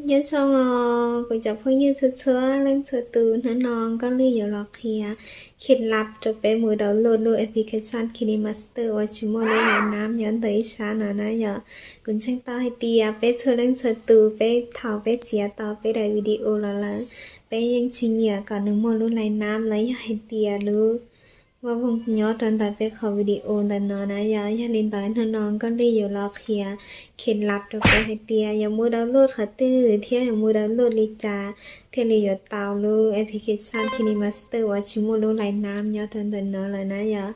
Nyob zoo os kuv cov phooj ywg txhua txhua leej txhua tus, hnub no Nkauj Lig yuav los qhia khev lab rau peb mus download lub application KineMaster uas tsis muaj lub lais nab nyob ntawm ib sab no na yom. Kuv ntseeg tau hais tias peb txhua leej txhua tus peb thaum peb txiav tau peb daim video los lawm, peb yeej tsis nyiam kom nws muaj lub lais nab los yog hais tias lub vaj voog nyob rau ntawm peb qhov video ntawm no na yom. Yog li ntawd hnub no Nkauj Lig yuav los qhia khev lab rau peb hais tias yuav mus download qhov twg thiab yuav mus download li cas thiaj li yuav tau lub application KineMaster uas tsis muaj lub lais nab nyob rau ntawm no lawm na yom.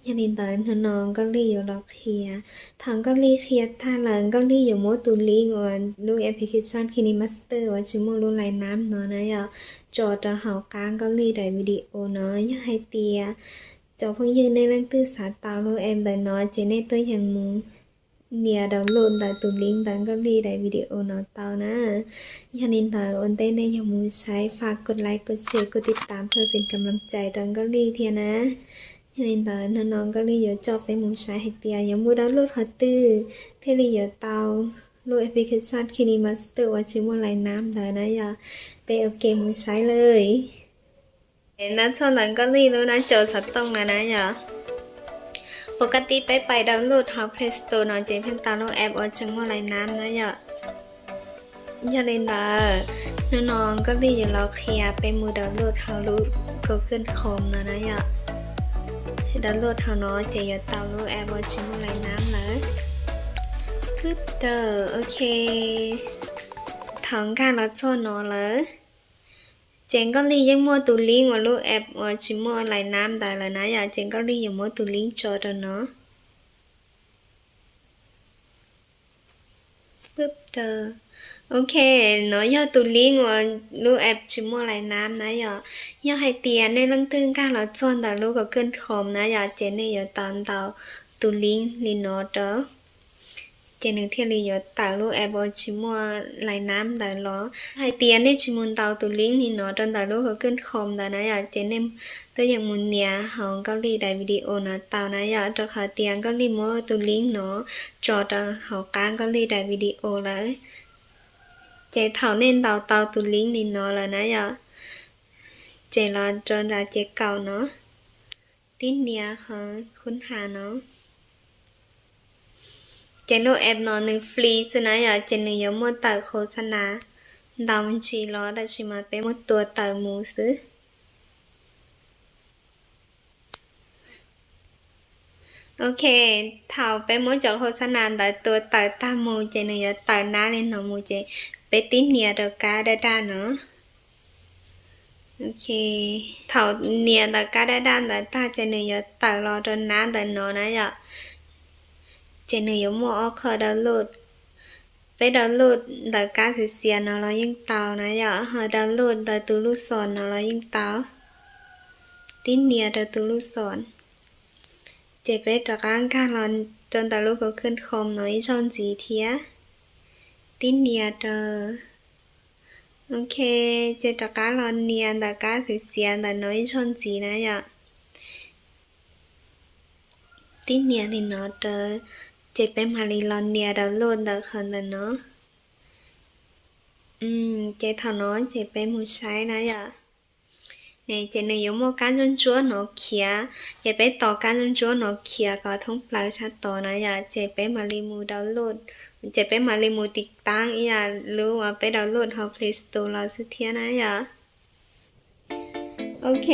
Yog li ntawd hnub no Nkauj Lig yuav los qhia. Thaum Nkauj Lig qhia tag lawm Nkauj Lig yuav muab tus link uas lub application KineMaster uas tsis muaj lub lais nab no na yom, tso rau hauv qab Nkauj Lig daim video no. Yog hais tias cov phooj ywg nej leej twg xav tau lub app ntawm no ces nej tuaj yeem mus nias download ntawm tus link ntawm Nkauj Lig daim video no tau na. Yog li ntawd ua ntej nej yuav mus saib faj kos like kos share kos tiv tam tab peb peb kam laj cai rau Nkauj Lig thiab na. Yog li ntawd hnub no Nkauj Lig yuav coj peb mus saib hais tias yuav mus download qhov twg thiaj li yuav tau lub application KineMaster uas tsis muaj lais nab ntawd na yom. Peb ua ke mus saib lawm. Nab txog ntawm Nkauj Lig lub nab cov xov tooj lawm na yom. Pov ka tib peb pais download hauv Play Store no ces pheej tau lub app uas tsis muaj lais nab na yom. Yog li ntawd hnub no Nkauj Lig yuav los qhia peb mus download hauv lub Google Chrome no na yom. Download hauv no ces yuav tau lub app uas tsis muaj lais nab lawm. Pub tawm, ok. Thaum nkag los txog no lawm ces Nkauj Lig yeej muaj tus link uas lub app uas tsis muaj lais nab ntawd lawm na yom, ces Nkauj Lig yuav muab tus link tso rau no. Ok, no yog tus link uas lub app tsis muaj lais nab na yom. Yog hais tias nej leej twg nkag los txog ntawm lub Google Chrome na yom, ces nej yuav tau ntaus tus link li no rau, ces nws thiaj li yuav tawm lub app uas tsis muaj lais nab ntawd los. Hais tias nej tsis mus ntaus tus link li no rau ntawm lub Google Chrome ntawd na yom, ces nej tuaj yeem mus nias hauv Nkauj Lig daim video no tau na yom, rau qhov tias Nkauj Lig muab tus link no tso rau hauv qab Nkauj Lig daim video lawm. Ces thaum nej ntaus tau tus link li no lawm na yom, ces los rau nram ces kaum no, tib nias qhov khub has no. Ces lub app no nws free xwb na yom, ces nws yuav muaj tawm khos xa nas ntau me ntsis los tab sis mas peb muab tua tawm mus xwb. Ok, thaum peb muab cov khos xa nas ntawd tua tawm tag mus ces nws yuav tawm nab li no mus ces peb tib nias rau kab daj daj no. Ok, thaum nias ntawm kab daj daj ntawd tag ces nws yuav tawm los rau nab ntawm no na yom. Ces nws yuav muaj ob qho download. Peb download ntawm kab xiav xiav no los yeej tau na yom, ho download ntawm tus lub xom no los yeej tau. Tib nias rau tus lub xom, ces peb rov qab nkag los rau ntawm lub Google Chrome no ib zaug ntxiv thiab. Tib nias rau. Ok, ces rov qab los nias ntawm kab xiav xiav ntawm no ib zaug ntxiv na yom. Tib nias li no rau, ces peb mam li los nias download ntawm qhov ntawm no. Ces thaum no ces peb mus saib na yom. Ces nws yuav muaj kab ntsuab ntsuab no khiav, ces peb tos kab ntsuab ntsuab no khiav kom thoob plaws sab tod na yom, ces peb mam li mus download, ces peb mam li mus tiv taab ib yam lub uas peb download hauv Play Store los xwb thiab na yom. Ok,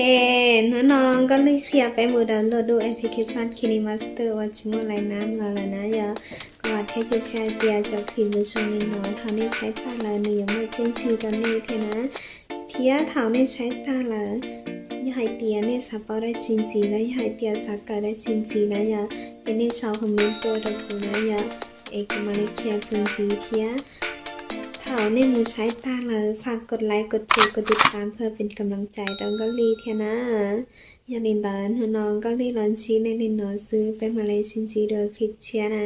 hnub no Nkauj Lig qhia peb mus download lub application KineMaster uas tsis muaj lais nab los lawm na yom. Kuv vam thiab cia siab hais tias cov clip zoo li no thaum nej saib tag lawm nws yuav muaj txiaj ntsig rau nej thiab na. Thiab thaum nej saib tag lawm, yog hais tias nej xav paub dab tsi ntxiv los yog hais tias xav kawm dab tsi ntxiv na yom, ces nej sau comment tuaj rau kuv na yom, es kuv mam li qhia txuas ntxiv thiab. Thaum nej mus saib tag lawm, faj kos like kos share kos tiv taab pab peb peb kam laj cai rau Nkauj Lig thiab na. Yog li ntawd hnub no Nkauj Lig los ntsib nej li no xwb, peb mam li sib ntsib dua clip tshiab na.